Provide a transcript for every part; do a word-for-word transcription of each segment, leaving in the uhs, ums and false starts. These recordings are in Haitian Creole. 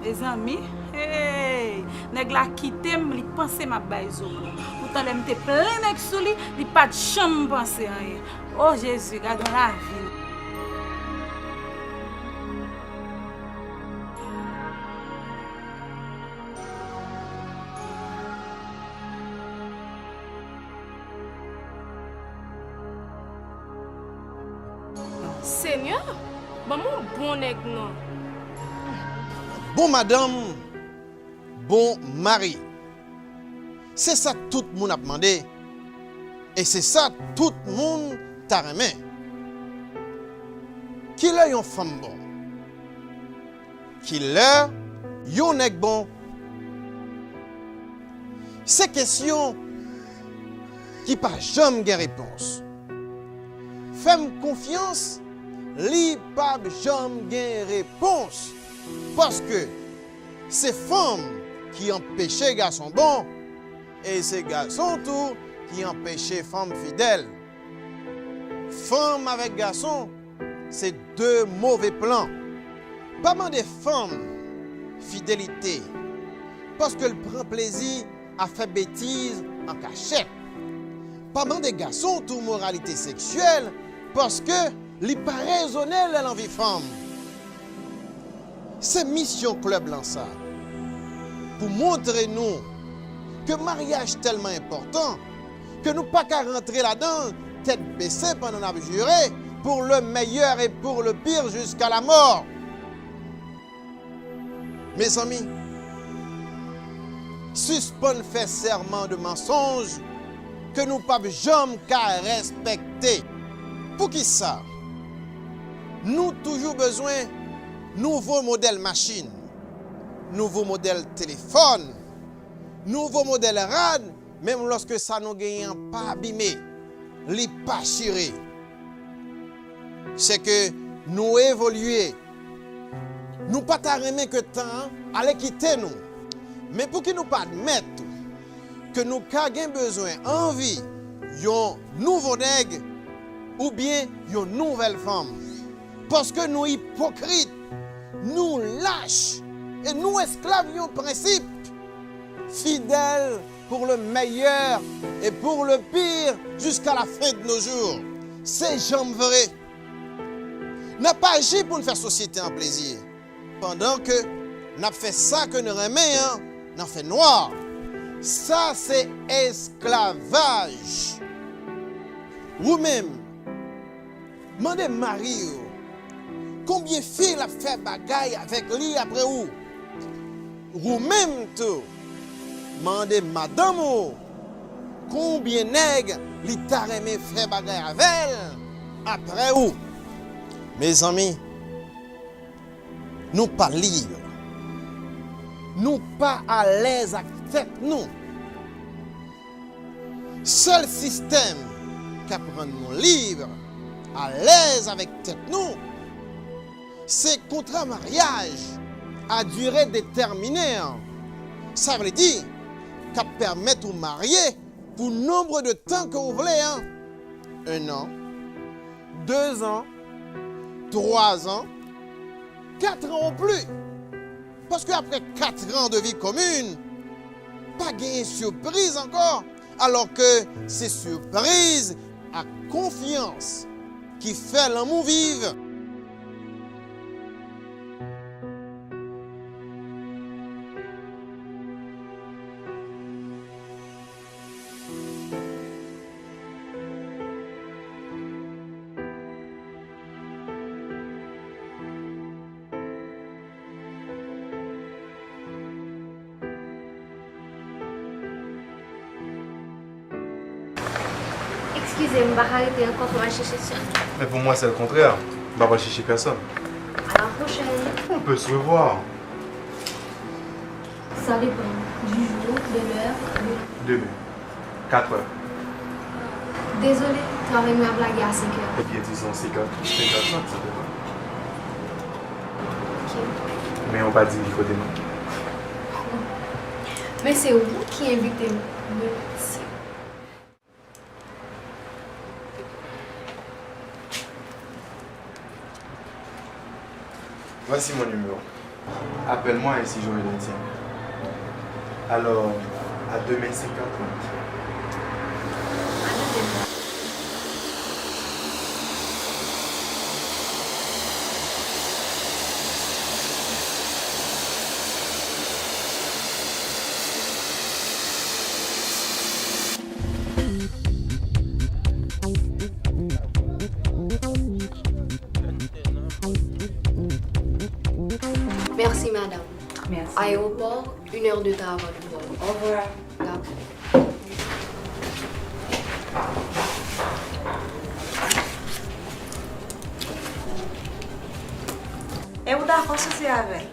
Mezanmi, hey, nèg la kite m, li panse m ap bay zo pran. Poutan lè m te plen nèg sou li, li pa t janm panse anyen. O Jezi, gad yon lavi. Senyè, ban m yon bon nèg non. Bon madanm, bon mari. Se sa tout moun ap mande. E se sa tout moun ta renmen. Kilè yon fanm bon? Kilè yon nèg bon? Se kesyon ki pa janm gen repons. Fè m konfyans, li p ap janm gen repons. Paske se fanm ki anpeche gason bon, e se gason tou ki anpeche fanm fidèl. Fanm avèk gason, se de move plan. Pa mande fanm fidelite, paske l pran plezi a fè betiz an kachèt. Pa mande gason tou moralite seksyèl, paske li pa rezone lè l anvi fanm. Se misyon klèb lan sa, pou montre nou ke maryaj tèlman enpòtan ke nou pa ka rantre ladan l tèt bese pandan n ap jire pour le meilleur et pour le pire jusqu'à la mort. Mezanmi, sispann fè sèman de mansonj ke nou p ap janm ka respekte. Poukisa? Nou toujou bezwen nouvo modèl machin, nouvo modèl telefòn, nouvo modèl rad, menm lòske sa nou genyen an pa abime, li pa chire. Se ke nou evolye. Nou pa ta renmen ke tan an ale kite nou. Men pouki nou pa admèt tou ke nou ka gen bezwen anvi yon nouvo nèg oubyen yon nouvèl fanm? Paske nou ipokrit, nou lach, e nou esklav yon prensip. Fidèle pour le meilleur et pour le pire jusqu'à la fin de nos jours. Se janm vre. N ap aji pou n fè sosyete an plezi, pandan ke n ap fè sa ke n renmen an nan fènwa. Sa se esklavaj. Ou menm, mande mari w konbyen fi l ap fè bagay avèk li apre ou. Ou menm tou, mande madanm ou konbyen nèg li ta renmen fè bagay avè l apre ou. Mezanmi, nou pa lib. Nou pa alèz ak tèt nou. Sèl sistèm k ap rann nou lib, alèz avèk tèt nou, se kontra maryaj a dire detèminen an. Sa vle di, k ap pèmèt ou marye pou nonb de tan ke ou vle an. Un an, de zan, twa zan, kat an ou plis. Paske apre kat an de vi komin, pa genyen sipriz ankò, alòske se sipriz ak konfyans ki fè lanmou viv. Excusez, m pa ka rete ankò, fò m al chèche sè m. Mais pour moi, c'est le contraire. M pa pral chèche pèsonn. À la prochaine. On peut se revoir. Ça dépend du jour, de l'heure, de... Demain. Quatre heures. Désolé, travay mwen ap lage a senk è. Ebyen, dizon senk è, senk è trant, sa te va. Ok. Men ou pa di m ki kote nou. Men se ou ki envite m. Mèsi. Voici mon numéro. Appelle-moi ainsi j'aurai le tien. Alors, à demain cinq heures trente. Merci, madame. Merci. Aéroport, une heure de temps avant le vol. Au revoir. Dakò. E ou dakò soti avè l?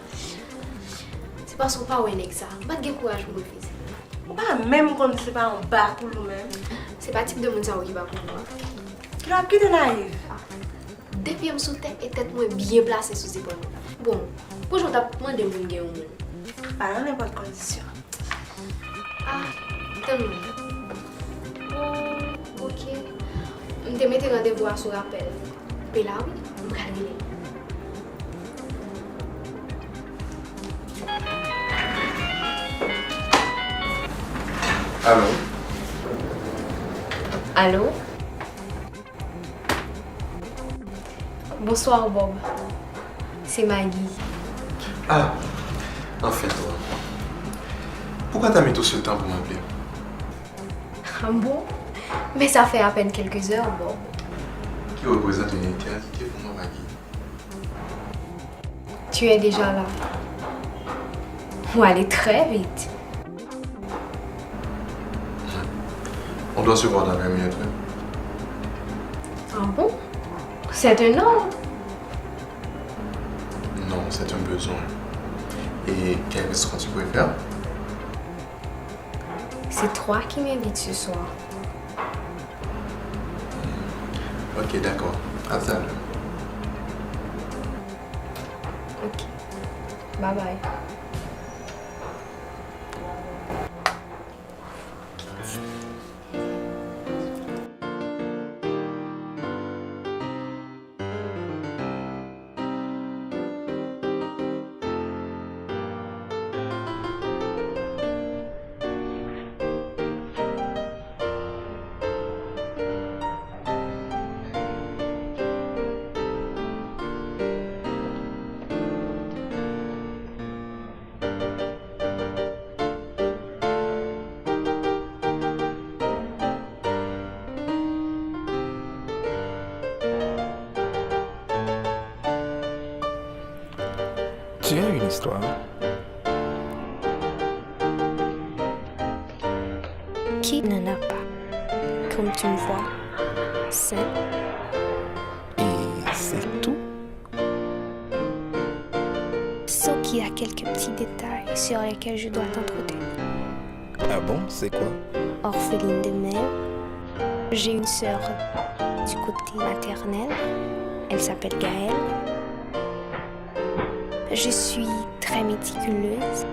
Se paske w pa wè nèg sa. M pa t gen kouraj pou m refize. Ou pa menm konn se pa yon ba pou l ou menm. Se pa tip de moun sa yo ki ba pou mwen. Kilè w ap kite Nayiv? De pye m sou tè e tèt mwen byen plase sou zepòl mwen. Bon, pou jan w t ap mande m pou m gen yon moun? Pa nan nenpòt kondisyon. Ah, tann mwen. Oh, ok. M te mete randevou a sou rapèl. Pe la wi, m pral rele l. Alo? Alo? Bonsoir, Bob. Se Maggie. Ah, enfin toi. Pourquoi t'as mis tout ce temps pour m'appeler? Ah bon? Mais ça fait à peine quelques heures, Bob. Qui représente une éternité pour moi, Maggie. Tu es déjà là. Vous allez très vite. On doit se voir dans vingt minutes, oui. Ah bon? C'est un ordre? Non, c'est un besoin. Et quel restaurant tu préfères? C'est toi qui m'invites ce soir. Ok, d'accord. À tout à l'heure. Ok. Bye bye. Tu as une histoire. Qui n'en a pas? Comme tu me vois, simple. Et c'est tout? Sauf qu'il y a quelques petits détails sur lesquels je dois t'entretenir. Ah bon, c'est quoi? Orpheline de mère, j'ai une sœur du côté maternel, elle s'appelle Gaëlle. Je suis très méticuleuse,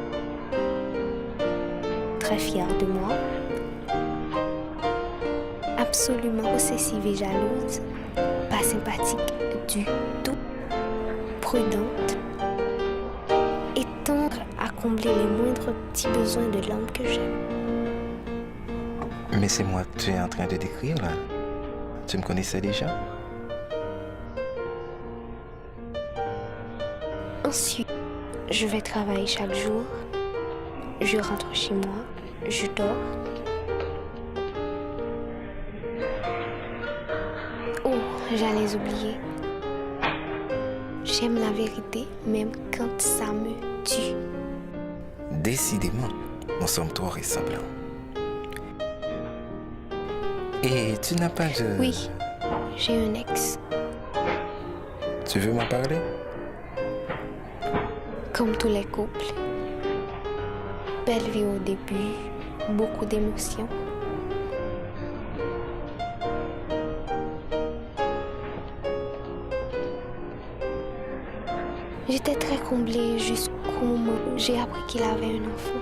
très fière de moi, absolument possessive et jalouse, pas sympathique du tout, prudente et tendre à combler les moindres petits besoins de l'homme que j'aime. Mais c'est moi que tu es en train de décrire là. Tu me connaissais déjà? Ensuite, je vais travailler chaque jour. Je rentre chez moi, je dors. Oh, j'allais oublier. J'aime la vérité, même quand ça me tue. Décidément, nous sommes trop ressemblants. Et tu n'as pas de... Oui, j'ai un ex. Tu veux m'en parler? Comme tous les couples, belle vie au début, beaucoup d'émotions. J'étais très comblée jusqu'au moment où j'ai appris qu'il avait un enfant.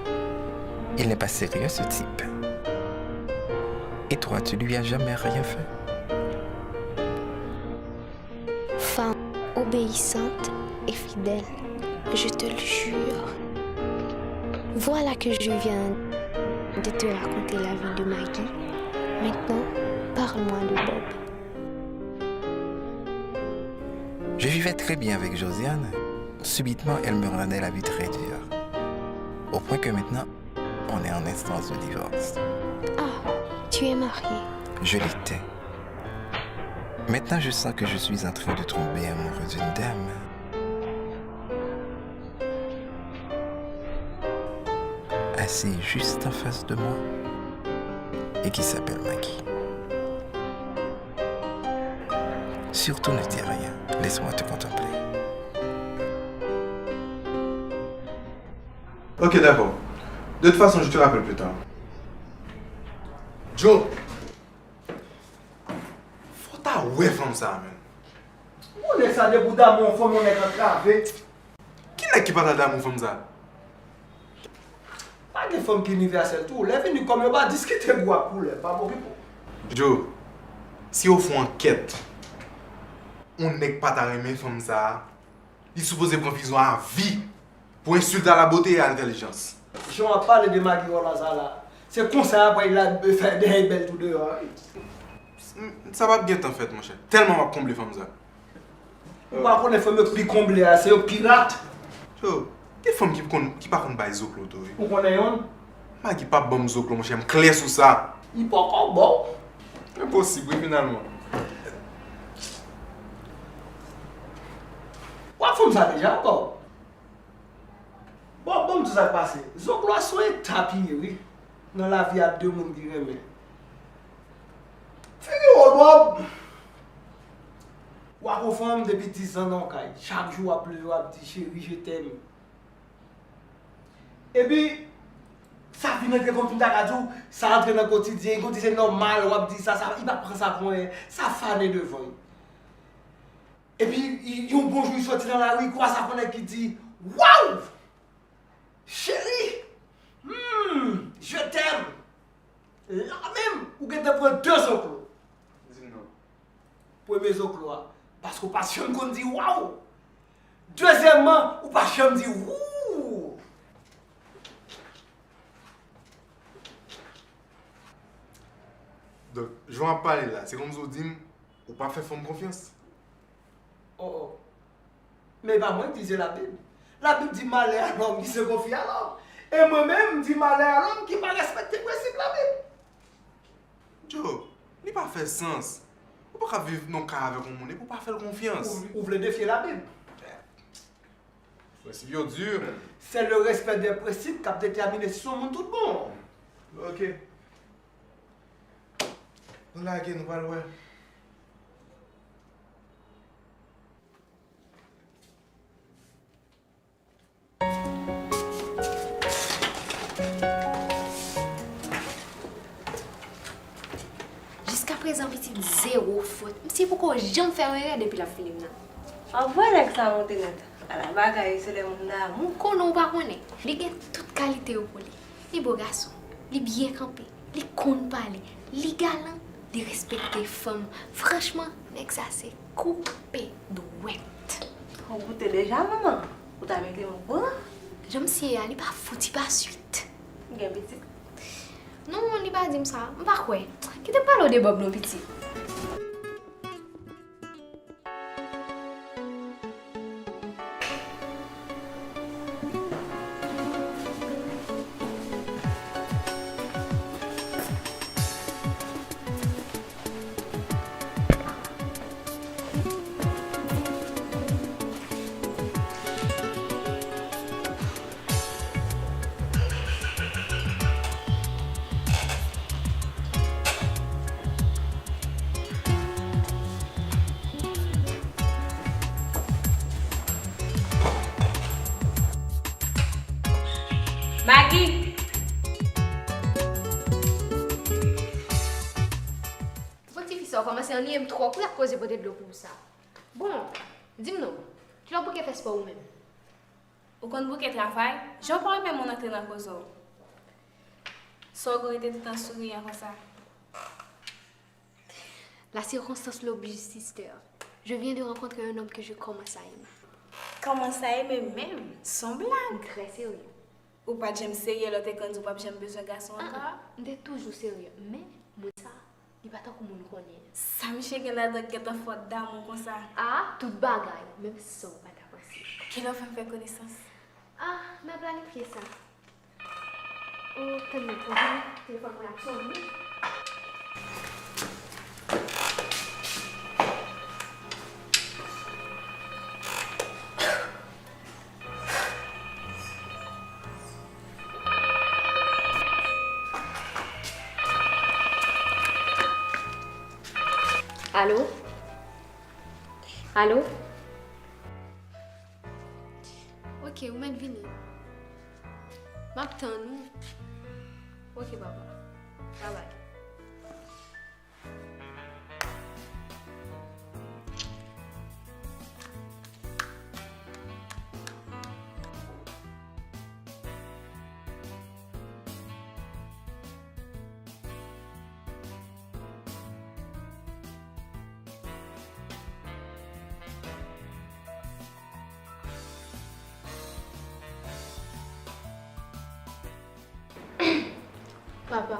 Il n'est pas sérieux, ce type. Et toi, tu lui as jamais rien fait? Femme obéissante et fidèle. Je te le jure. Voilà que je viens de te raconter la vie de Maggie. Maintenant, parle-moi de Bob. Je vivais très bien avec Josiane. Subitement, elle me rendait la vie très dure. Au point que maintenant, on est en instance de divorce. Ah, tu es marié. Je l'étais. Maintenant, je sens que je suis en train de tomber amoureux d'une dame. Assise juste en face de moi et qui s'appelle Maggie. Surtout ne dis rien, laisse-moi te contempler. Ok, d'accord. De toute façon, je te rappelle plus tard. Joe! Fò w ta wè fanm sa a, menn. Ou konnen sa, depi w damou yon fanm, yon nèg antrave. Ki nèg ki pa ta damou fanm sa a? Pa gen fanm ki inivèsèl tou. Lè vini kòm yo pa diskite gou ak koulè, pa bon ki bon. Joe, si yo fè yon ankèt, yon nèg pa ta renmen fanm sa a, li sipoze pran prizon a vi pou ensilte a la bote e a lentèlijans. Jan w ap pale de Maggie Roland sa la, se konsa y ap wè l ap fè dèyè bèl tou deyò a wi. Sa p ap gentan fèt, monchè. Tèlman w ap konble fanm sa. Ou pa konnen fanm yo k pi konble a, se yo k pi rat. Yo, gen fanm ki konn, ki pa konn bay zoklo tou wi. Ou konnen yonn? Maggie p ap ban m zoklo, monchè, m klè sou sa. Li poko ba w. Enposib wi, finalman. W ap fè m sa deja ankò? Bon, ban m di w sa k pase. Zoklo a se yon etap li ye wi, nan lavi a de moun ki renmen. Figi w, Bob! W ak yon fanm depi diz zan nan yon kay. Chak jou w ap leve, w ap di, cheri, je t'aime. Epi, sa vin antre kòmsi m ta ka di w, sa antre nan kotidyen, kòmsi se nòmal, w ap di sa, sa, li pa pran sa pou anyen, sa fane devan l. Epi, yon bon jou, li soti nan lari, li kwaze ak yon nèg ki di, waw! Cheri! Hmm, je t'aime! La menm, ou gentan pran de zoklo. Di m non. Premye zoklo a, paske w pa t janm konn di waw. Dezyèmman, ou pa t janm di wouw. Donk, jan w ap pale la, se kòmsi w di m ou pa fè fanm konfyans? Oh oh. Men e pa mwen ki di, se Labib. Labib di malè a lòm ki se konfye a lòm. E mwen menm, m di malè a lòm ki pa respekte prensip Labib. Joe, li pa fè sans. Ou pa ka viv nan yon kay avèk yon moun epi w pa fè l konfyans. Ou, ou vle defye Labib? Prensip yo di. C'est le respect des principes k ap detèmine si se yon moun tout bon. Ok. Nou lage, nou pral wè. Jiskaprezan pitit zewo fòt. Misye poko janm fè yon erè depi l ap fini m nan. W ap wè nèg sa monte nèt. Ala bagay, se lè moun damou. Konnen w pa konnen, li gen tout kalite yo pou li. Li bo gason, li byen kanpe, li konn pale, li galan, li respekte fanm. Franchman, nèg sa se koupe dwèt. Ou goute deja, manman? Ou ta mete m okouran? Jan misye ye a, li pa fouti pa swit. Gen pitit? Non, li pa di m sa. M pa kwè. Kite m pale w de Bob non, pitit. Maggie! Bon, tifi sa, w kòmanse anniye m twò. Pou y ap koze pote dlo pou ou sa? Bon, di m non, kilè w bouke fè spò ou menm? Ou konn bouke travay? Jan w pa renmen moun antre nan koze w. Sa w gen w rete toutan souriyan konsa? La circonstance l'oblige, sister. Je viens de rencontrer un homme que je commence à aimer. Kòman sa ye menm menm? Se yon blag. M trè serye. Ou pa t janm serye lè w te konn di w p ap janm bezwen gason ankò? Ah, ah, m te toujou serye, men moun sa, li pa tankou moun kounye a. Sa misye gen ladan k gentan fè w damou konsa? Ah, tout bagay, menm san w pa ta panse. Kilè w fè m fè konesans? Ah, m ap planifye sa. Oh, tande, tande, telefòn mwen ap sonnen. Alo? Alo? Ok, ou mèt vini. M ap tann ou. Ok, papa. Babay. Papa,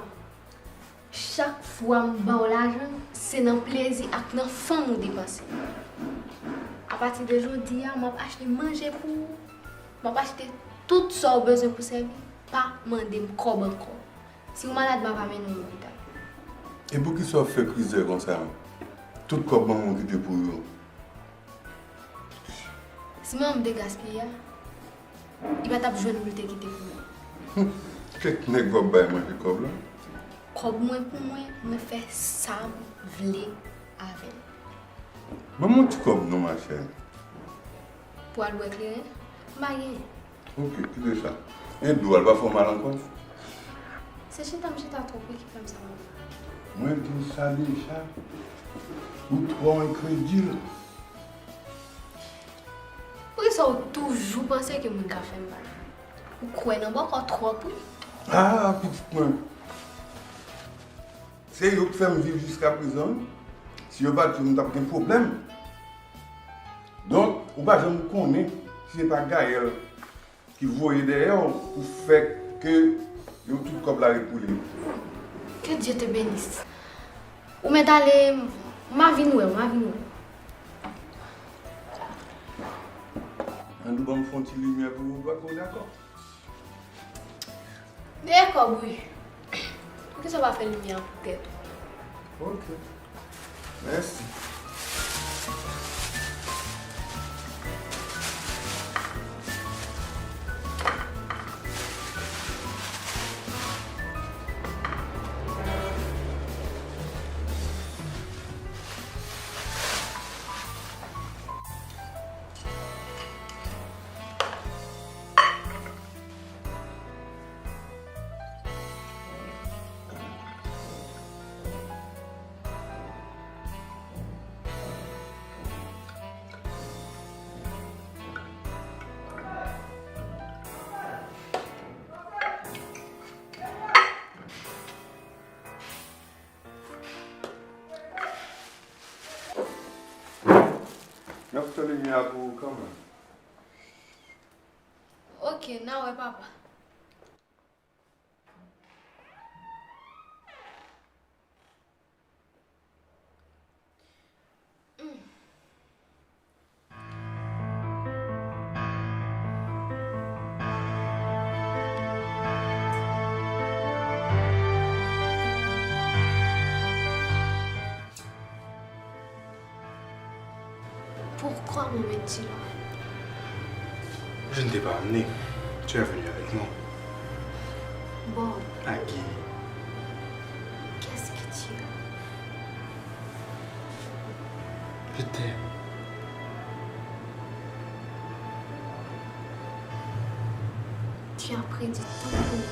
chak fwa m ba w lajan, se nan plezi ak nan fanm ou depanse l. Apati de jodi a, m ap achte manje pou ou, m ap achte tout sa w bezwen pou sèvi, pa mande m kòb ankò. Si w malad, m ap amenn ou lopital. E poukisa w fè krizè konsa? Tout kòb manman w kite pou ou yo. Si manman m te gaspiye a, li pa t ap jwenn pou l te kite pou mwen. Kèk nèg w ap bay manje kòb la? Kòb mwen pou mwen, mwen fè sa m vle avè l. Ban m yon ti kòb non, machè. Pou al bwè kleren? M pa genyen. Ok, kite sa. E dlo a, l pa fè w mal ankò? Se chita m chita twòp wi ki fè m sa, papa. Mwen di w sa deja. Ou twò enkredil. Poukisa w toujou panse ke moun ka fè m mal? Ou kwè nan bòkò twòp wi. Ah, pitit mwen. Se yo k fè m viv jiska prezan wi. Si yo pa t yo, m t ap gen pwoblèm. Donk, ou pa janm konnen si se pa Gaël ki voye dèyè w pou fè ke yo tout kòb la ret pou li. Que Dieu te bénisse. Ou mèt ale, m a vin wè w, m a vin wè w. Andou, ban m fè yon ti limyè pou ou, pou ou dakò. Dèyè kòb wi. Poukisa w pa fè limyè an pou tèt ou? Ok. Mèsi. M ap fè limyè a pou ou kanmenm. Ok, n a wè papa. Pourquoi m'emmènes-tu là? Je ne t'ai pas amené. Tu es venu avec moi. Bob. Agui. Qu'est-ce que tu as? Je t'aime. Tu as pris du temps pour moi.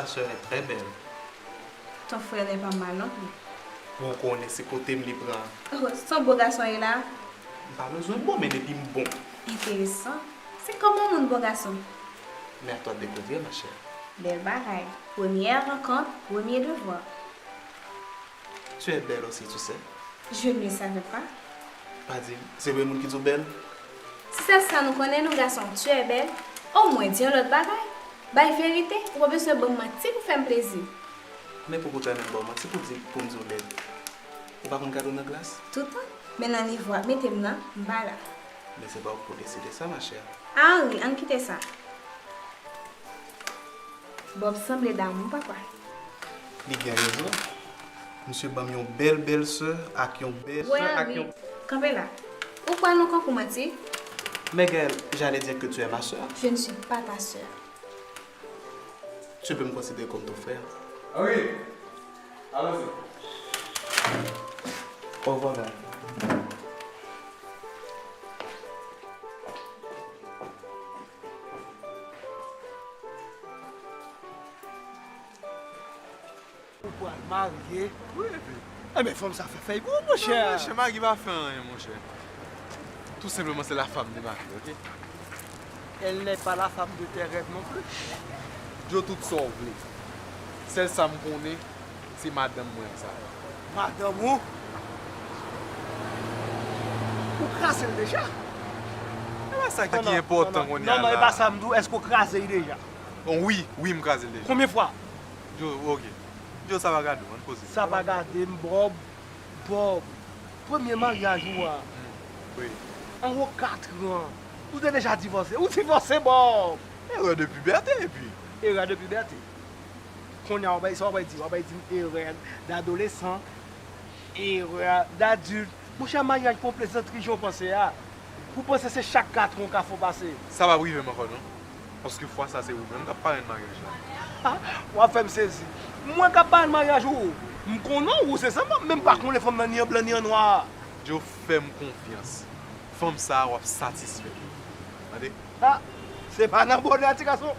Ta sè est très belle. Ton frère n'est pas mal non plus. Bon, ou konnen se kote m li pran. Oh, se yon bo gason ye la. M pa bezwen bon, men depi m bon. Enteresan. Se kòman yon moun bon gason? Mais à toi de découvrir, ma chère. Bèl bagay. Première rencontre, premier devoir. Tu es belle aussi, tu sais. Je ne le savais pas. Pa di m, se vrè moun ki di w bèl? Si se sa nou konnen nou gason, tu es belle, omwen di yon lòt bagay. Bay verite, ou pa bezwen ban m manti pou fè m plezi. Men poukisa w ta menm ba w manti pou di, pou m di w bèl? Ou pa konn gade w nan glas? Toutan, men nan nivo w ap mete m nan, m pa la. Men se pa ou k pou deside sa, ma chère. Ah wi, ann kite sa. Bob sanble damou, papa. Li gen rezon. Misye ban m yon bèl bèlsè ak yon bèlsè ak yon. Kanpe la. Ou kwè nou konn pou manti? Miguel, j'allais dire que tu es ma sœur. Je ne suis pas ta sœur. Tu peux me considérer comme ton frère. Ah oui. Allons-y. Au revoir, madame. Ou pral marye? Wi, epi? Enben, fanm sa fè fèy pou ou, monchè. Non, monchè, Magi pa fè anyen, monchè. Tout simplement, c'est la femme de ma vie, ok? Elle n'est pas la femme de tes rêves non plus. Joe, tout sa w vle. Sèl sa m konnen, se madanm mwen an sa. Madanm ou? Ou kraze l deja? E pa sa ki enpòtan kounye a la. Non, non, e pa sa m di w. Èske w kraze l deja? Bon, wi, wi, m kraze l deja. Konbyen fwa? Joe, ok. Joe, sa pa gade w, ann poze. Sa pa gade m, Bob. Bob, premye maryaj ou a, anwo kat an, ou te deja divòse. Ou divòse, Bob! Erè de pibète, epi. Erè de pibète. Kounye a, w ap bay, sa w ap bay di, w ap bay di m erè dadolesan, erè dadilt. Monchè, maryaj pa yon plezantri jan w panse a. Ou panse se chak katran w ka fè w pase? Sa p ap rive m ankò, non. Paske fwa sa, se ou menm k ap parenn maryaj la. Ha! W ap fè m sezi. Mwen k ap parenn maryaj ou? M konnen w, se sa m, men m pa konnen fanm nan ni an blan ni an nwa. Joe, fè m konfyans. Fanm sa a, w ap satisfè l. Tande? Ha! Se pa nan bonè a, ti gason.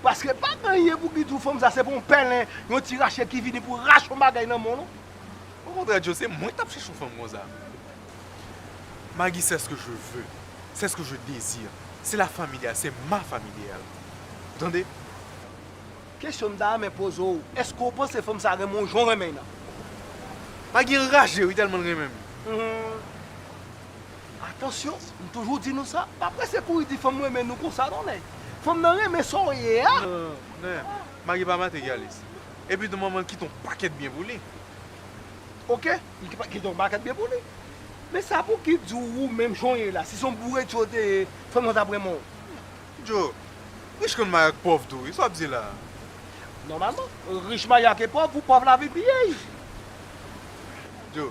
Paske pa gen anyen pou ki di w fanm sa, se pa yon pèlen, yon ti rache ki vini pou rache yon bagay nan men w, non. Okontrè, Joe, se mwen k t ap chèche yon fanm konsa. Maggie, c'est ce que je veux. C'est ce que je désire. C'est la femme idéale. C'est ma femme idéale. Ou tande? Kesyon m ta renmen poze w, èske w panse fanm sa renmen w jan w renmen l lan? Maggie anraje, wi, tèlman l renmen m. Hmm. Atansyon, m toujou di nou sa, pa prese kouri di fanm renmen nou konsa non, nèg. Fanm nan renmen sa w ye a. Non, non. Maggie pa materyalis. Epi tou manman l kite yon pakèt byen pou li. Oke, li ki pa, kite yon pakèt byen pou li. Men sa pou ki di w ou menm jan w ye la, si se yon bouretye w te ye, fanm nan t ap renmen w? Joe, rich konn marye ak pòv tou, wi, sa w ap di la a? Nòmalman, rich marye ak pòv, pou pòv la vin piye l. Joe,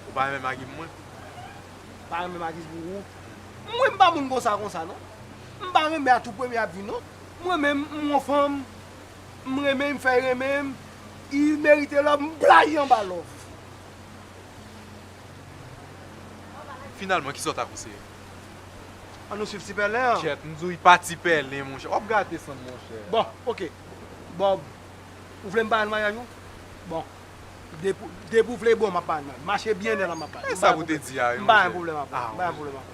ou pa renmen Maggie pou mwen? Pa renmen Maggie pou ou? Mwen, m pa moun konsa konsa, non. M pa renmen a tou premye ap vin, non. Mwen menm, m yon fanm, m renmen, m fè l renmen m, li merite love, m blayi anba love. Finalman, kisa w ta konseye? Ann nou swiv ti pèlen an. Kyèt, m di w, li pa ti pèlen, monchè. W ap gate san m, monchè. Bon, oke. Bob, ou vle m parenn maryaj ou? Bon. Depi, depi w vle, bon, m ap parenn maryaj. Mache byen, lè la m ap parenn. E sa pou w te di a, wi, monchè. M pa gen pwoblèm avè w. M pa gen pwoblèm avè w.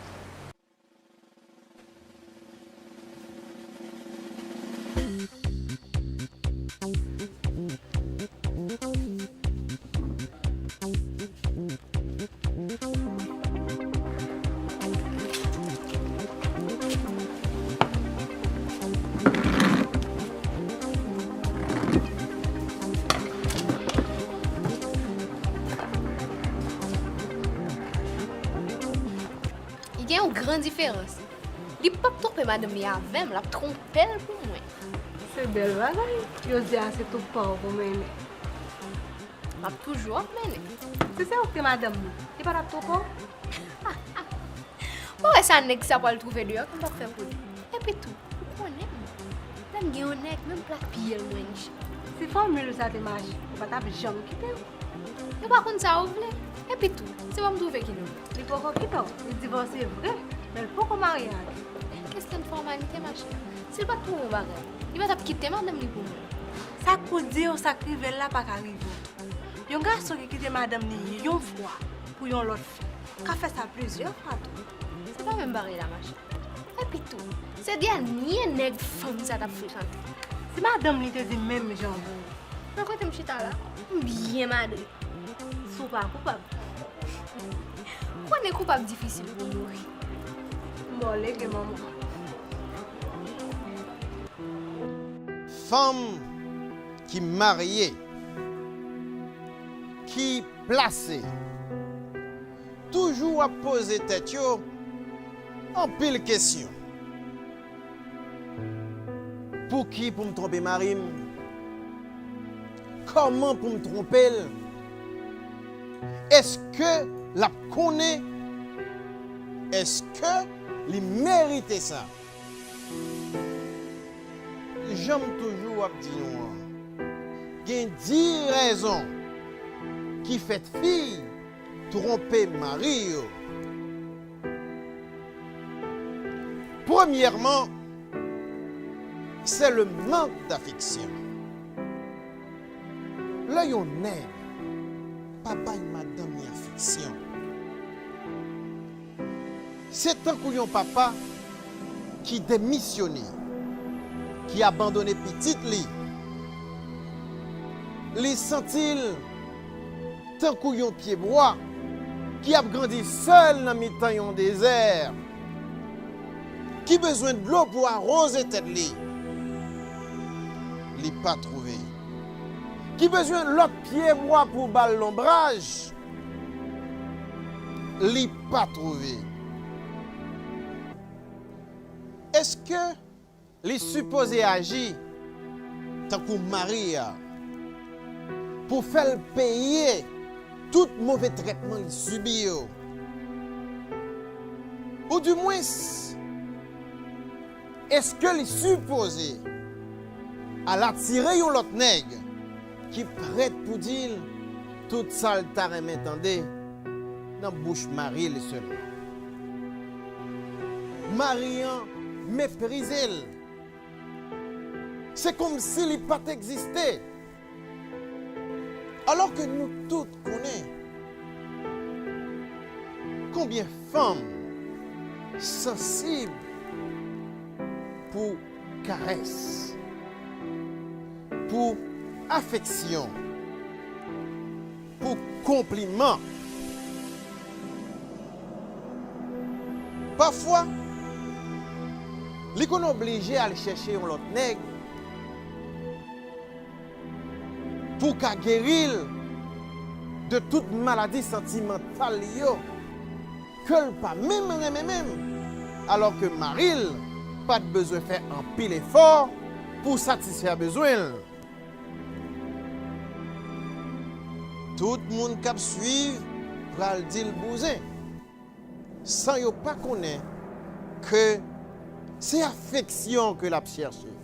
Li gen yon gran diferans. Li p ap twonpe madanm li avè m, l ap twonpe l pou mwen. Se bèl bagay. Yo di a se twoup pa w pou mennen. M ap toujou ap mennen. Si se ou k te madanm nan, li pa t ap twonpe w? Ou wè sa nèg sa pral twouve deyò ke m p ap fè pou li. Epi tou, ou konnen m. Lè m gen yon nèg, menm plat pye l mwen niche. Si fòmil sa te mache, ou pa t ap janm kite l. Yo pa konn sa yo vle. Epi tou, se pa m twouve ki nou. Li poko kite w. Li divòse vre, men l poko marye ak ou. Kesyon fòmalite, machè. Si l pa t twouve yon bagay, Li pa t ap kite madanm li pou mwen. Sa k pou di w, sa k rive l la pa ka rive w tou. Yon gason ki kite madanm li yon fwa pou yon lòt fi, ka fè sa plizyè fwa tou. Se pa menm bagay la, machè. Epi tou, se dènye nèg fanm sa t ap frekante. Si madanm li te di menm jan pou ou. Nan kote m chita la, m byen mare. Si w pa koupab. Konnen koupab difisil pou mouri. M ba w lege, manman. Fanm ki marye, ki plase, toujou ap poze tèt yo anpil kesyon. Pouki pou m twonpe mari m? Kòman pou m twonpe l? Èske l ap konnen? Èske li merite sa? Jan m toujou ap di nou an, gen dis rezon ki fè fi twonpe mari yo. Premyèman, c'est le manque d'affection. Lè yon nèg pa bay madanm li afeksyon, se tankou yon papa ki demisyone, ki abandone pitit li. Li santi l tankou yon pyebwa ki ap grandi sèl nan mitan yon dezè, ki bezwen dlo pou awoze tèt li, li pa twouve, ki bezwen lòt pyebwa pou ba l lonbraj, li pa twouve. Èske li sipoze aji tankou mari a pou fè l peye tout move trètman li sibi yo? Oudimwens, èske li sipoze al atire yon lòt nèg ki prèt pou di l tout sa l ta renmen tande nan bouch mari l sèlman? Mari an meprize l. Se kòmsi li pa t egziste. Alò ke nou tout konnen konbyen fanm sansib pou karès, pou afeksyon, pou konpliman. Pafwa, li konn oblije al chèche yon lòt nèg pou ka geri l de tout maladi santimantal li yo, ke l pa menm renmen menm, alò ke mari l pa t bezwen fè anpil efò pou satisfè bezwen l. Tout moun k ap swiv pral di l bouzen, san yo pa konnen ke se afeksyon ke l ap chèche.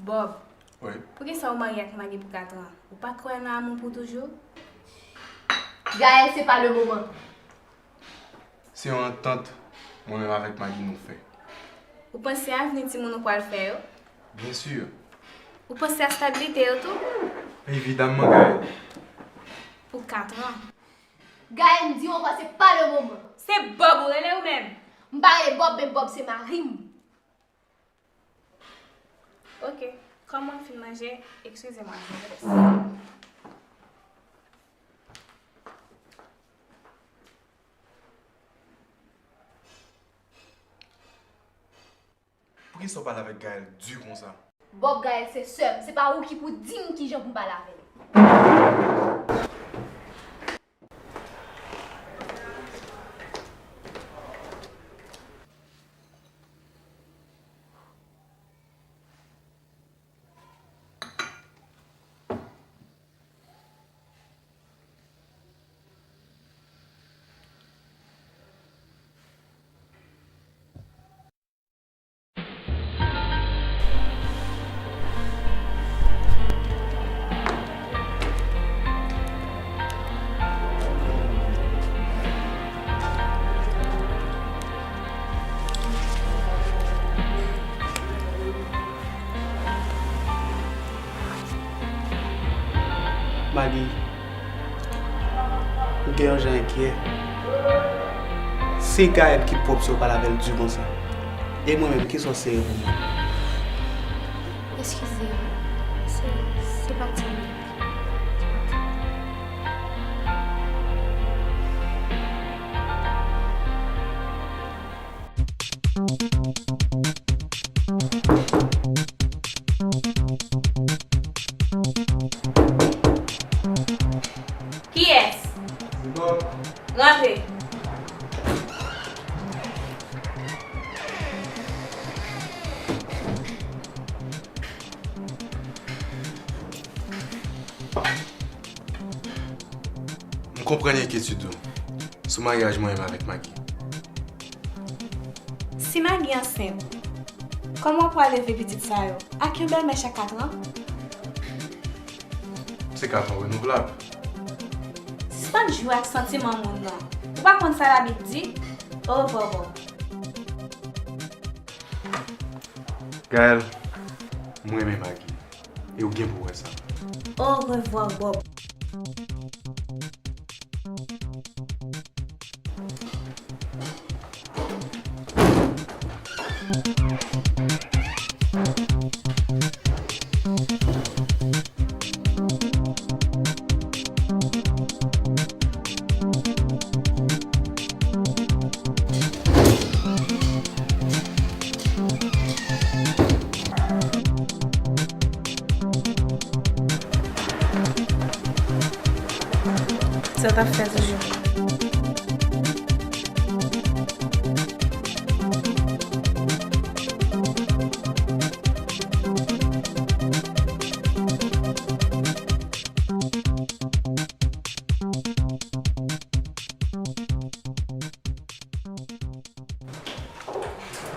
Bob, wi, poukisa w marye ak Maggie pou kat an? Ou pa kwè nan amou pou toujou? Gaël, se pa le moman. Se yon antant mwen menm avèk Maggie nou fè. Ou panse avni timoun ou pral fè yo? Byen si. Ou panse a stabilite yo tou? Evidamman, Gaël. Pou kat an. Gaël, m di w ankò, se pa le moman. Se Bob ou rele ou menm? M pa rele Bob, men Bob se mari m. Ok, kòm mwen fin manje, eskize mwen, je reste. Poukisa w pale avèk Gaël di konsa? Bob, Gaël se sè m, se pa ou ki pou di m kijan pou m pale avè l. Li, ou gen yon jan enkyè. Se Gaëlle ki pwòp si w pale avè l di konsa. E mwen menm, kisa w serye pou mwen? Eskize m. Se, se pa ti. Kiyès? Rantre. M konprann enkyetid ou sou maryaj mwen menm avèk Maggie. Si Maggie ansent, kòman w pral leve pitit sa yo? Ak yon bèlmè chak katran? Se katran renouvlab. Sispann jwe ak santiman moun nan. Ou pa konn sa Labib di? Orevwa, Bob. Gaëlle, m renmen Maggie. E w gen pou w wè sa. Orevwa, Bob. Sa w t ap fè toujou?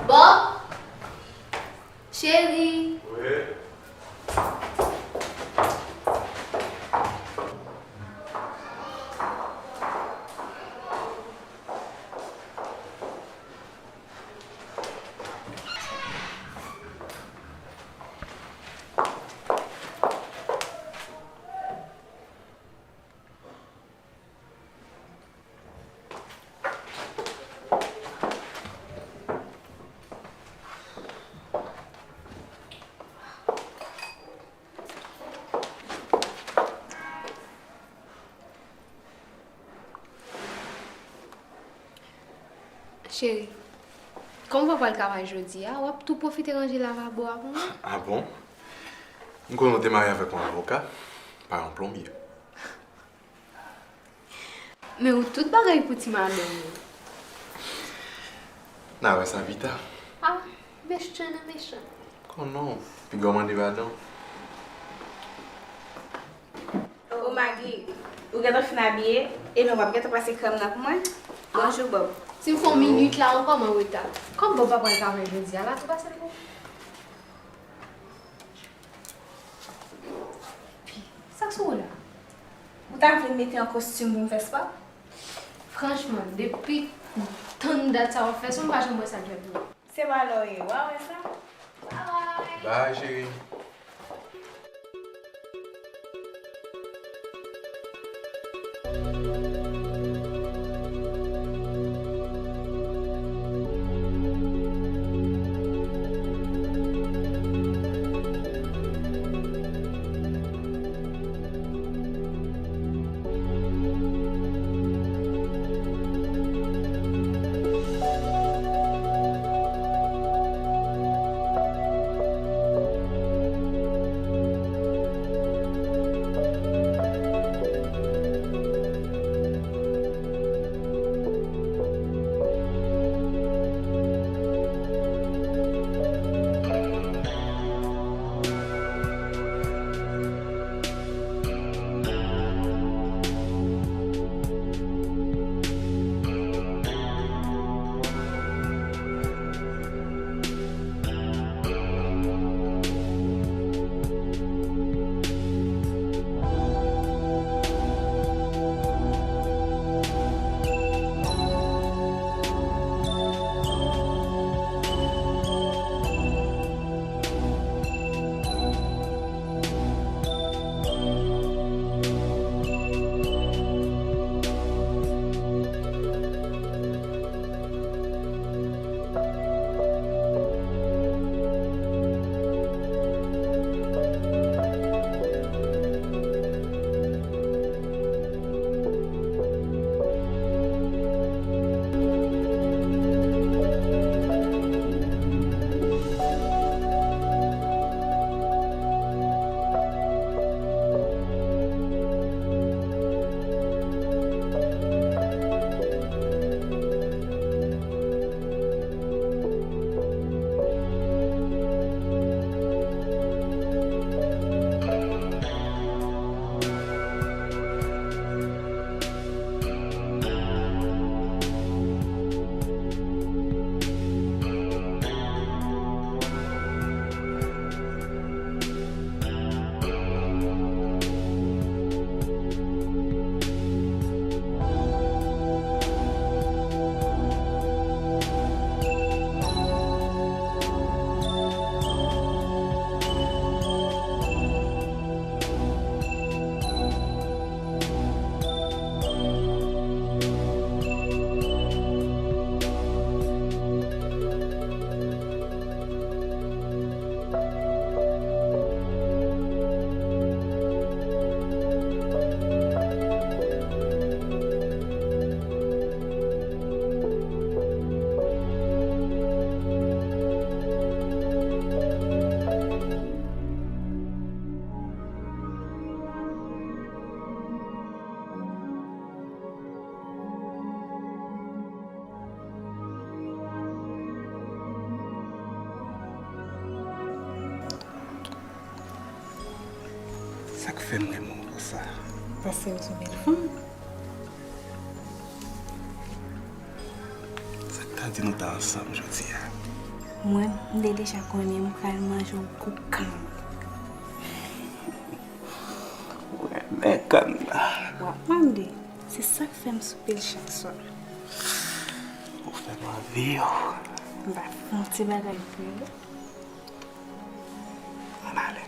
Bob? Cheri. Wi. Cheri, kòm w pa pral travay jodi a, w ap tou pwofite ranje lavabo a pou mwen? Ah bon? M konnen w te marye avèk yon avoka, pa yon plonbye. Men ou tout bagay pou ti madanm ou. N a wè sa pita. Ah, mechan nan mechan. Konnen w, piga w mande padon. O Maggie, ou gentan fin abiye, ebyen w ap gentan pase krèm nan pou mwen? Bonjou, Bob. Si m fè yon minit la ankò, m an reta. Kòm Bob pa pral travay jodi a, la tou pase l pou. Pi, sa k sou ou la? Ou ta vle m mete yon kostim pou m fè spa? Franchman, depi tann dat sa w ap fè sou m, m pa janm wè sa k fèt non. Se malè w ye, w a wè sa? Bye bye. Bye, cheri. Fè m renmen w konsa. Paske m se yon bèl fanm. Sa k ta di nou ta ansanm jodi a? Mwen, m te deja konnen m pral manje yon kout kann. Ou renmen kann nan. W ap mande. Se sa k fè m soupe l chak swa. Ou fè m anvi w. M va fè yon ti bagay pou ou. Ann ale.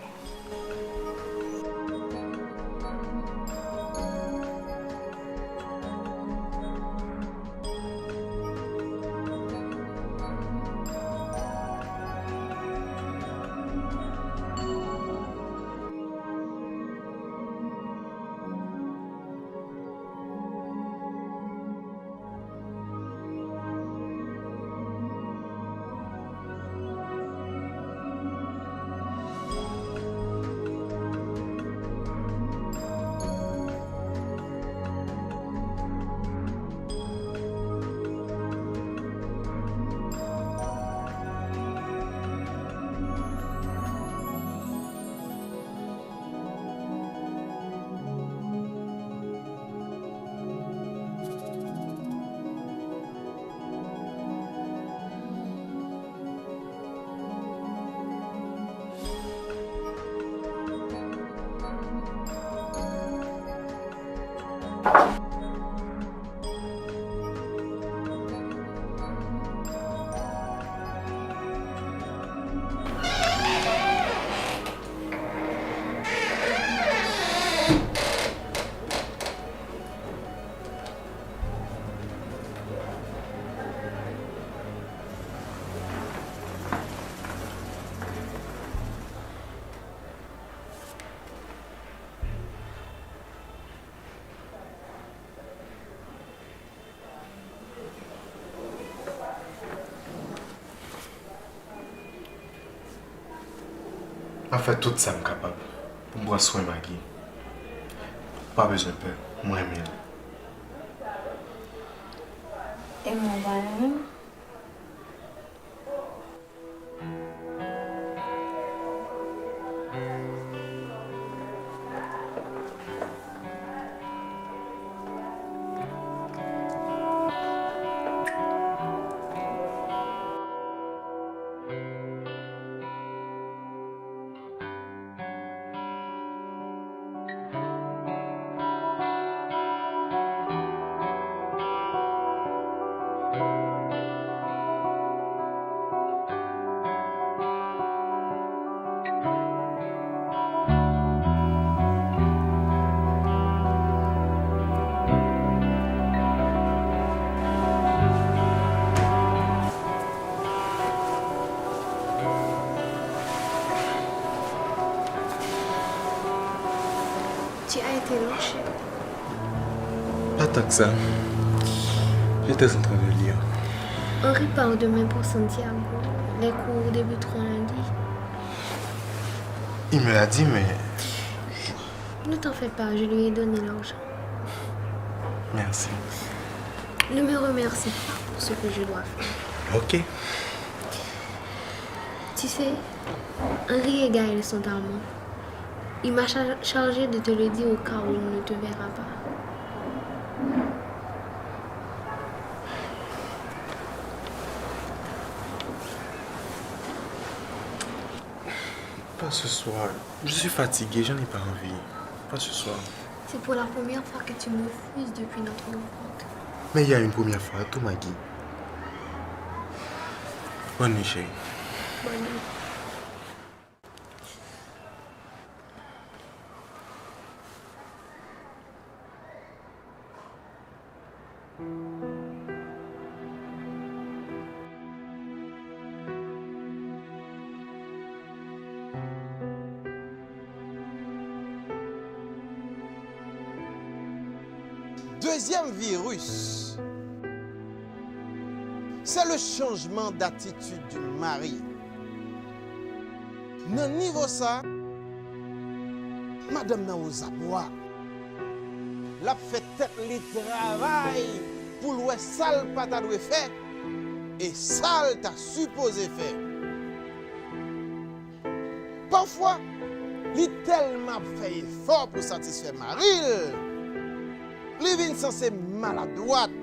M ap fè tout sa m kapab pou m pran swen Maggie. Ou pa bezwen pè, m renmen l. E mwen pa renmen l? Tu as été long, chérie. Pas tant que ça. J'étais en train de lire. On repart demain pour Santiago. Les cours débuteront lundi. Il me l'a dit, mais... Ne t'en fais pas, je lui ai donné l'argent. Merci. Ne me remercie pas pour ce que je dois faire. Ok. Tu sais, Henri et Gaël sont à moi. Il m'a cha- chargé de te le dire au cas où on ne te verra pas. Pas ce soir. Je suis fatigué, je n'ai pas envie. Pas ce soir. C'est pour la première fois que tu me refuses depuis notre rencontre. Mais il y a une première fois, tout, Maggie. Bonne nuit, chérie. Bonne nuit. Dezyèm viris, c'est le changement d'attitude du mari. Nan nivo sa, madanm nan ozabwa. L ap fè tèt li travay pou l wè sa l pa ta dwe fè e sa l ta sipoze fè. Pafwa, Li tèlman ap fè efò pou satisfè mari l, li vin sanse maladwat.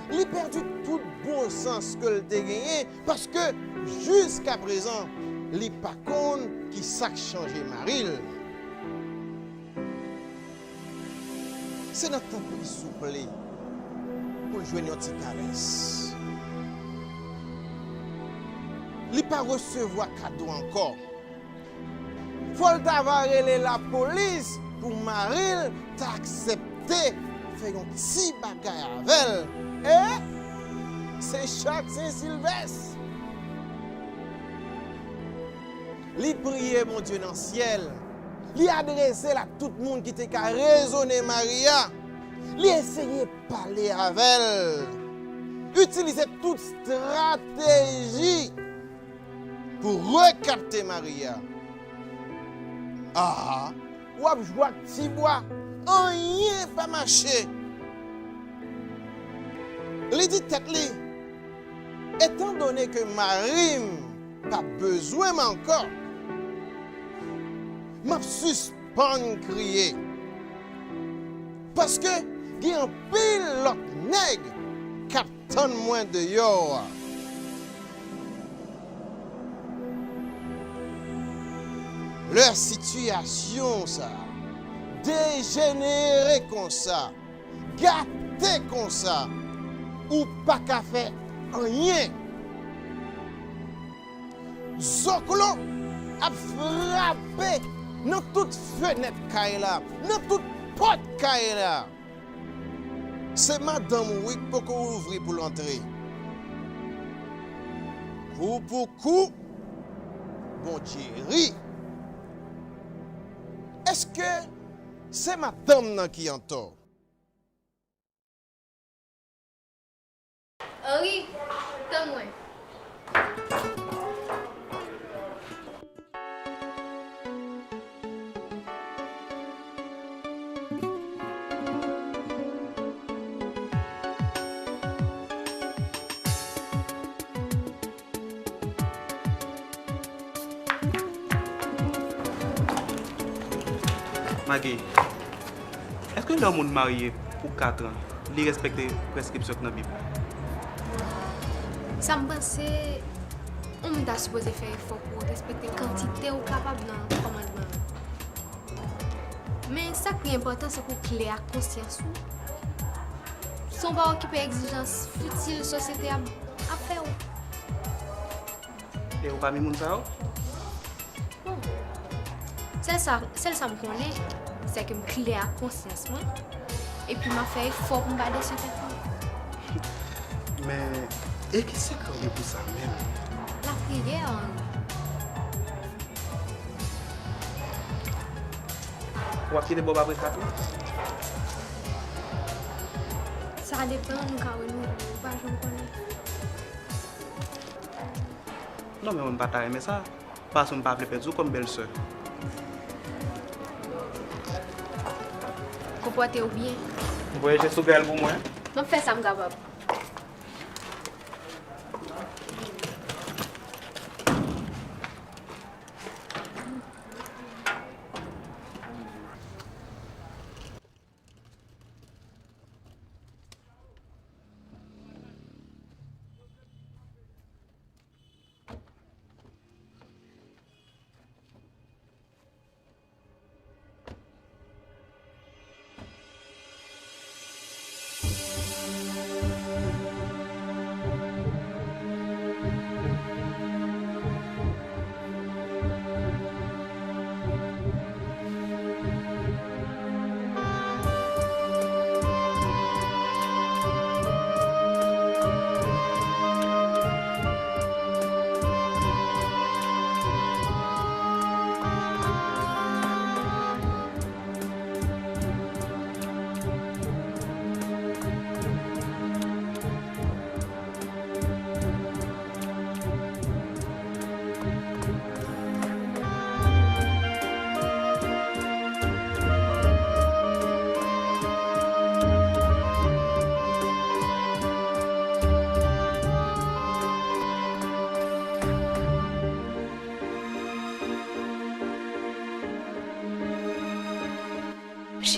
Li pèdi tout bon sans ke l te genyen, paske jiskaprezan, li pa konn ki sa k chanje mari l. Se nan tanp li souple pou l jwenn yon ti karès. Li pa resevwa kado ankò. Fò l ta va rele lapolis pou mari l ta aksepte fè yon ti bagay avè l. E se chak Sen Silvès. Li priye Bondye nan syèl. Li adrese l ak tout moun ki te ka rezone mari a. Li eseye pale avè l. Itilize tout estrateji pou rekapte mari a. Aha, w ap jwe ak ti bwa, anyen pa mache. Li di tèt li, etandone ke mari m pa bezwen m ankò, m ap sispann kriye. Paske gen anpil lòt nèg k ap tann mwen deyò a. Lè sitiyasyon sa a dejenere konsa, gate konsa, ou pa ka fè anyen. Zoklo ap frape nan tout fenèt kay la, nan tout pòt kay la. Se madanm ou wi k poko ouvri pou l antre. Kou pou kou, Bondye ri. Èske se madanm nan ki antò? Henri, tann mwen. Magi, èske lè yon moun marye pou katran, li respekte preskripsyon k nan Bib la? Sa m panse, yon moun ta sipoze fè efò pou w respekte kantite ou kapab nan kòmandman yo. Men sa k pi enpòtan, se pou w klè ak konsyans ou. San w pa okipe egzijans fitil sosyete a ap fè w. E ou pami moun sa yo? Bon, sèl sa, sèl sa m konnen, se ke m klè ak konsyans mwen, epi m ap fè efò pou m pa desi tèt mwen. Men, e ki sekrè w gen pou sa menm? Lapriyè, Henri. W ap kite Bob apre sa tou? Sa depann, nou ka renouvle, ou pa janm konnen. Non, men mwen m pa ta renmen sa. Paske m pa vle pèdi w kòm bèlsè. Konpòte w byen. Voye je sou gèl pou mwen. M ap fè sa m kapab.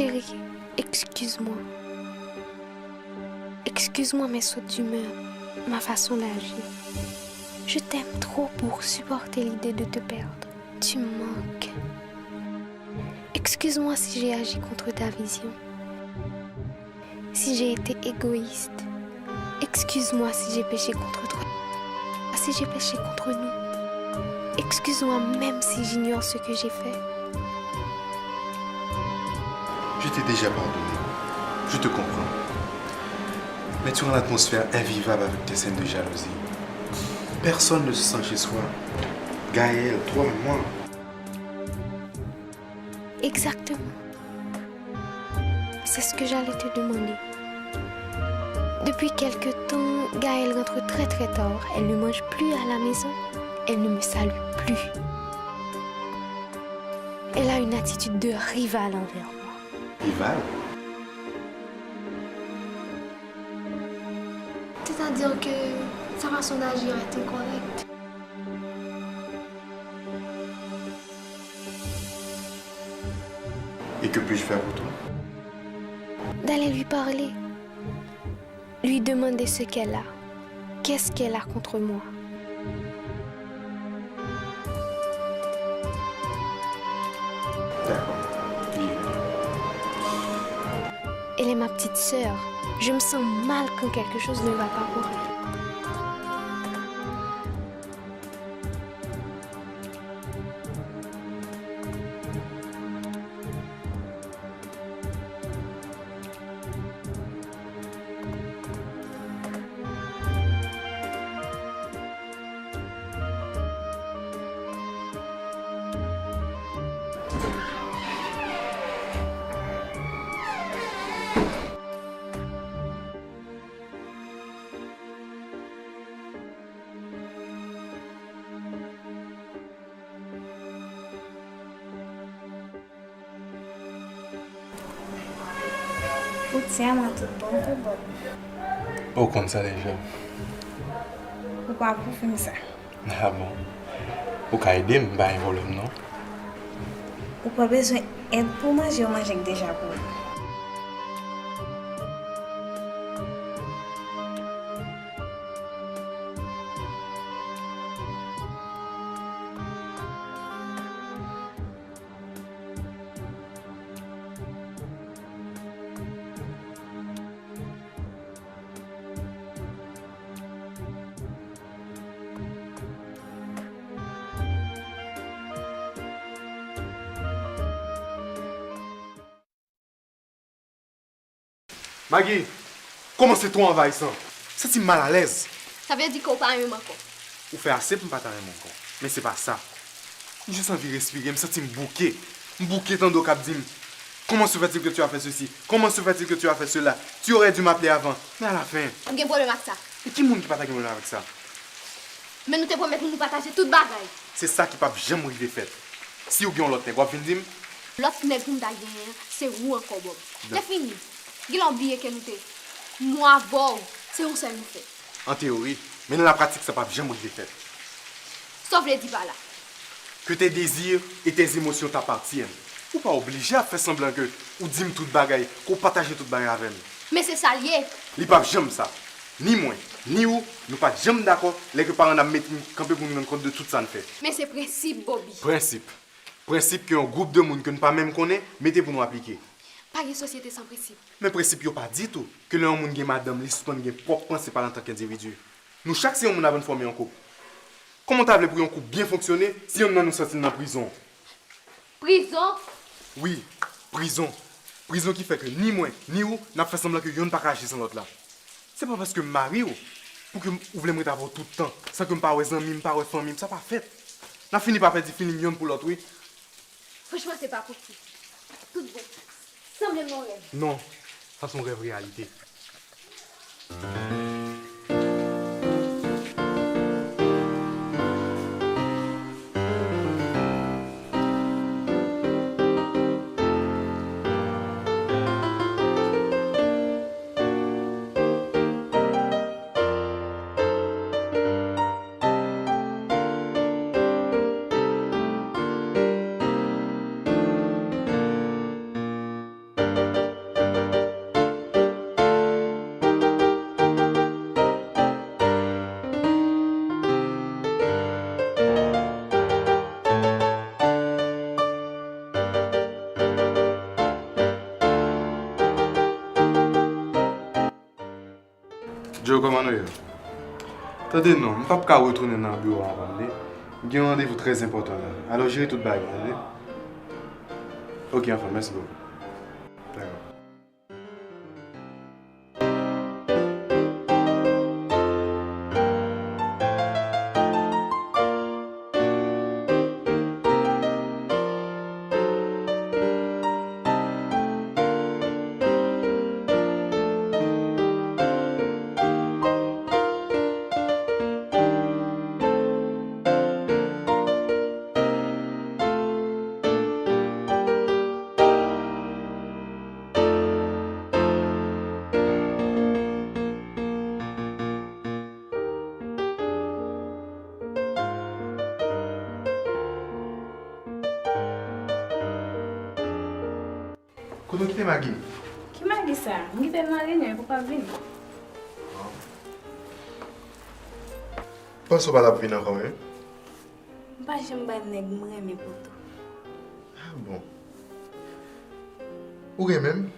Chérie, excuse-moi. Excuse-moi mes sautes d'humeur, ma façon d'agir. Je t'aime trop pour supporter l'idée de te perdre. Tu me manques. Excuse-moi si j'ai agi contre ta vision. Si j'ai été égoïste. Excuse-moi si j'ai péché contre toi. Si j'ai péché contre nous. Excuse-moi même si j'ignore ce que j'ai fait. Je t'ai déjà pardonné. Je te comprends. Mais tu rends l'atmosphère invivable avec tes scènes de jalousie. Personne ne se sent chez soi. Gaël, toi, moi. Exactement. C'est ce que j'allais te demander. Depuis quelque temps, Gaëlle rentre très très tard. Elle ne mange plus à la maison. Elle ne me salue plus. Elle a une attitude de rivale envers moi. Rival? C'est-à-dire que sa façon d'agir est incorrecte. Et que puis-je faire pour toi? D'aller lui parler, lui demander ce qu'elle a, qu'est-ce qu'elle a contre moi. D'accord. J'y vais. Elle est ma petite sœur. Je me sens mal quand quelque chose ne va pas pour elle. Ou tèlman tout bon tou, Bob. Ou konn sa deja. Ou pa pou fè m sa. Ah bon? Ou ka ede m, m pa gen pwoblèm non. Ou pa bezwen èd pou manje yon manje k deja pou ou. Maggie, kòmanse twò anvayisan. Santi m malalèz. Sa vle di ke w pa renmen m ankò? Ou fè ase pou m pa ta renmen w ankò. Men se pa sa. M jis anvi respire, m santi m bouke. M bouke tande w k ap di m, comment se fait-il que tu as fait ceci? Comment se fait-il que tu as fait cela? Tu aurais dû m'appeler avant. Men alafen. M gen pwoblèm ak sa. E ki moun ki pa ta gen pwoblèm avèk sa? Men nou te pwomèt nou nou pataje tout bagay. Se sa ki p ap janm rive fèt. Si w gen yon lòt nèg, w ap vin di m? Lòt nèg pou m ta genyen an, se ou ankò, Bob. Se fini. Genlè w bliye ke nou te, mwen avè w, se yon sèl nou fè. An teyori, men nan lapratik sa p ap janm rive fèt. Sa w vle di pa la? Que tes désirs et tes émotions t'appartiennent. Ou pa oblije ap fè sanblan ke ou di m tout bagay, ke w pataje tout bagay avè m. Men se sa l ye. Li p ap janm sa. Ni mwen, ni ou, nou pa t janm dakò lè ke paran n ap mete n kanpe pou n rann kont de tout sa n fè. Men se prensip, Bobby. Prensip. Prensip ke yon gwoup de moun ke n pa menm konnen mete pou nou aplike. Pa gen sosyete san prensip. Men prensip yo pa di tou ke lè yon moun gen madanm, li sispann gen pwòp panse pa l antanke endividi. Nou chak se yon moun avan n fòme yon koup. Kòman w ta vle pou yon koup byen fonksyone si yonn nan nou santi l nan prizon? Prizon? Wi, prizon. Prizon ki fè ke ni mwen, ni ou, n ap fè sanblan ke yonn pa ka aji san lòt la. Se pa paske m mari w pou ke ou vle m ret avè w tout tan, san ke m pa wè zanmi m, m pa wè fanmi m, sa pa fèt. N ap fini pa pèdi feeling yonn pou lòt, wi. Franchman, se pa posib. Tout bon. Sanble m nan yon rèv. Non, sa se yon rèv reyalite. Joe, kòman nou ye? Tande non, m p ap ka retounen nan biwo a, tande. M gen yon randevou trè enpòtan la. Alò, jere tout bagay, tande. Ok, anfen, mèsi bokou. Dakò. Kote w kite Magi? Ki Magi sa? M kite l nan reyinyon, epi w pa vini. Panse w pa t ap vin ankò, wi. M pa janm bay nèg m renmen poto. Ah bon. Ou renmen m?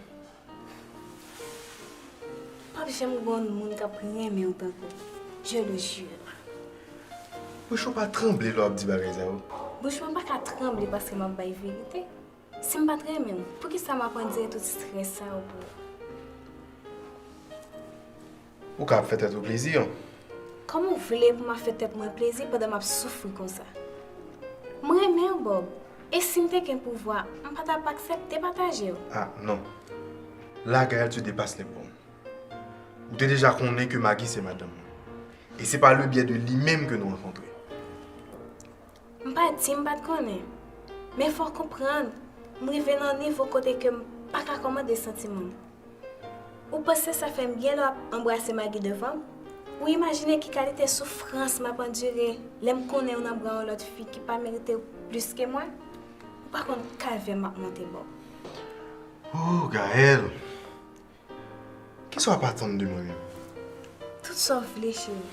P ap janm gen yon moun k ap renmen w tankou m. Je le jure. Bouch ou pa tranble lè w ap di bagay sa yo? Bouch mwen pa ka tranble paske m ap bay verite. Si m pa t renmen w, poukisa m ap andire tout estrès sa yo pou ou? Ou ka ap fè tèt ou plezi. Kòman w vle pou m ap fè tèt mwen plezi pandan m ap soufri konsa? M renmen w, Bob. E si m te gen pouvwa, m pa t ap aksepte pataje w. Ah, non. La, Gaël, tu dépasses les bornes. Ou te deja konnen ke Maggie se madanm mwen. E se pa le byen de li menm ke nou rankontre. M pa di m pa t konnen. Men fò w konprann, m rive nan yon nivo kote ke m pa ka kòmande santiman m. Ou panse sa fè m byen lè w ap anbrase Maggie devan m? Ou imajine ki kalite soufrans m ap andire lè m konnen w nan bra yon lòt fi ki pa merite w plis ke mwen? Ou pa konn kalvè m ap monte, Bob. Oh, Gaël! Kisa w ap atann de mwen menm? Tout sa w vle, cheri.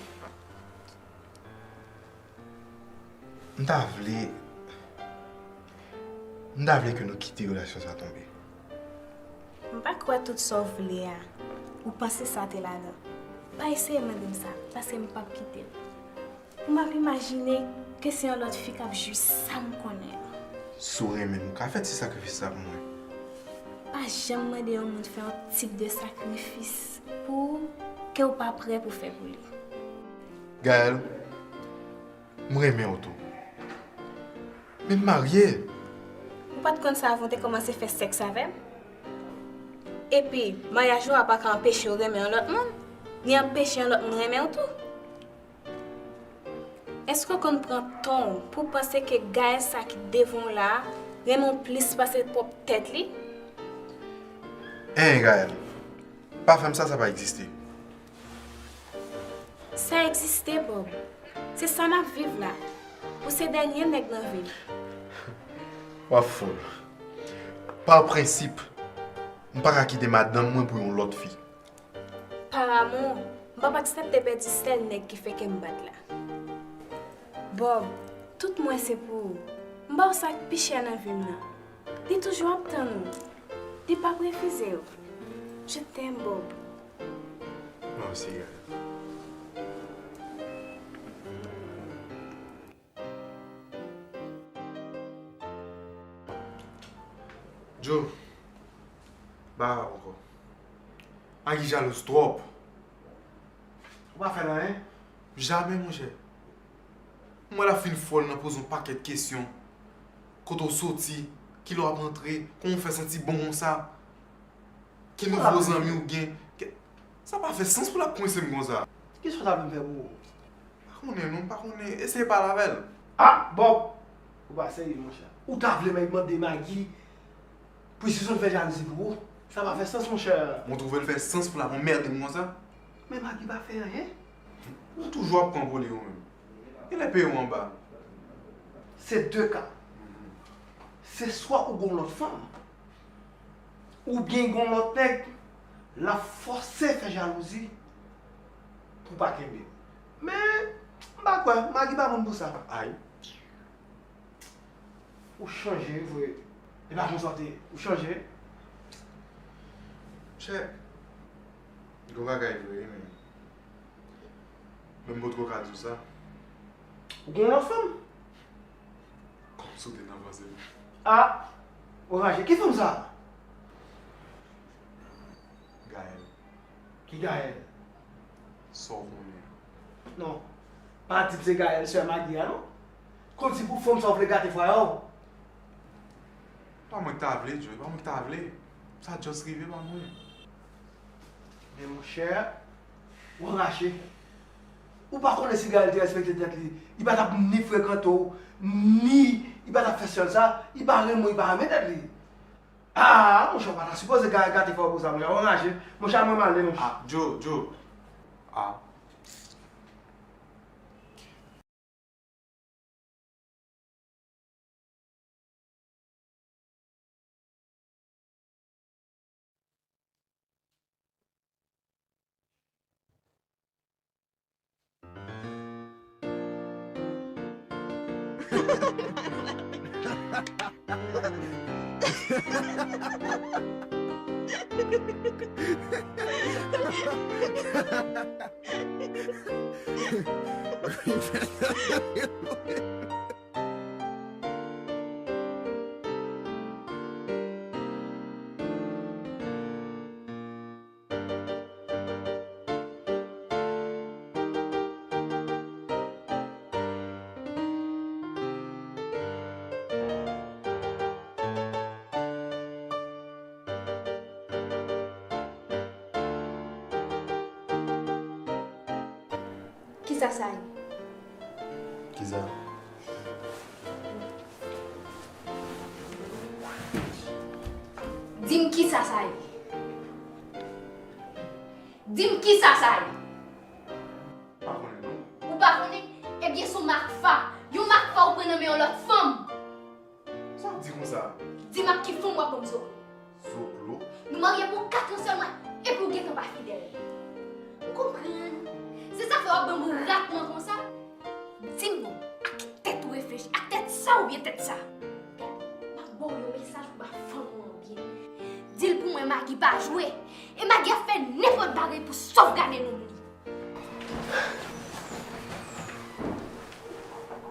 M ta vle, m ta vle ke nou kite relasyon sa tonbe. M pa kwè tout sa w vle a, ou panse sa te ladan. Pa eseye mande m sa, paske m p ap kite w. Ou m ap imajine ke se yon lòt fi k ap jwi sa m konnen an. Si w renmen m, ou ka fè ti sakrifis sa pou mwen. Pa janm mande yon moun fè yon tip de sakrifis pou ou ke w pa prè pou fè pou li. Gaël, m renmen w tou. Men m marye. Ou pa t konn sa avan w te kòmanse fè sèks avè m? Epi, maryaj ou a pa ka anpeche w renmen yon lòt moun, ni anpeche yon lòt moun renmen w tou. Èske w konn pran tan w pou w panse ke Gaël sa ki devan w la a renmen w plis pase pwòp tèt li? Hein, Gaël, pa fè m sa, sa pa egziste. Sa egziste, Bob. Se sa n ap viv la. Ou se dènye nèg nan vi m. W ap fou. Pa prensip, m pa ka kite madanm mwen pou yon lòt fi. Pa amou, m p ap aksepte pèdi sèl nèg ki fè kè m bat la. Bob, tout mwen se pou ou. M ba w sa k pi chè nan vi m nan. Li toujou ap tann ou. Li p ap refize w. Je t'aime, Bob. Mwen osi, Gaël. Joe, ba ankò. Maggie jalouz twòp. Ou pa fè l anyen? Jamè, monchè. M wè l ap fin fòl nan poze yon pakèt kesyon. Kote w soti? Kilè w ap rantre? Kòman w fè santi bon konsa? Ki nouvo zanmi w gen? Ke, sa pa fè sans pou l ap kwense m konsa. Kisa w ta vle m fè pou ou? Pa konnen non, m pa konnen. Eseye pale avè l. Ah, Bob! Ou pa serye, monchè. Ou ta vle m mande Maggie pou Jison fè jalouzi pou ou? Sa pa fè sans, monchè. Mwen twouve l fè sans pou l ap anmède m konsa. Men Maggie pa fè anyen. Ou toujou ap pran pou li ou menm. Genlè peye w anba. Se de ka. Se swa ou gon lòt fanm, oubyen gon lòt nèg, l ap fòse fè jalouzi pou pa kenbe w. Men, m pa kwè, Maggie pa moun pou sa. Ay. Ou chanje, vre. E pa konsa w te ye. Ou chanje. Chè, gwo bagay vre, wi, men. Mwen potko ka di w sa. Ou gen yon lòt fanm? Kòmsi w te nan panse m. A! Anraje, ki fanm sa? Gaëlle. Ki Gaëlle? Sa w konnen an. Non. Pa di m se Gaëlle, sè Maggie a, non. Kòmsi pou fanm sa w vle gate fwayè w. Pa mwen k ta vle, Joe, pa mwen k ta vle. Sa just rive, pa mwen. Men monchè, ou anraje. Ou pa konnen si Gaëlle te respekte tèt li, li pa t ap ni frekante w, ni li pa t ap fè sèl sa, li pa renmen w, li pa renmen tèt li. A, monchè, ou pa ta sipoze ga-, gate fwayè w konsa, monchè, ou anraje. Monchè, mwen m ale, monchè. A, Joe, Joe. A. Kisa sa ye? Kisa? Di m kisa sa ye? Di m kisa sa ye? Pa konnen non. Ou pa konnen? Ebyen, se yon makfa. Yon makfa ou pran nan men yon lòt fanm. Sa w ap di konsa? Di m ak ki fanm w ap ban m zo? Zoklo? Nou marye pou kat an sèlman, epi w gentan pa fidèl. M konprann. Se sa fè w ap ban m rat lan konsa? Di m non, ak ki tèt ou reflechi? Ak tèt sa oubyen tèt sa? M ap ba w yon mesaj pou ba fanm ou an byen. Di l pou mwen Maggie pa jwe. E Maggie ap fè nenpòt bagay pou sovgade non li.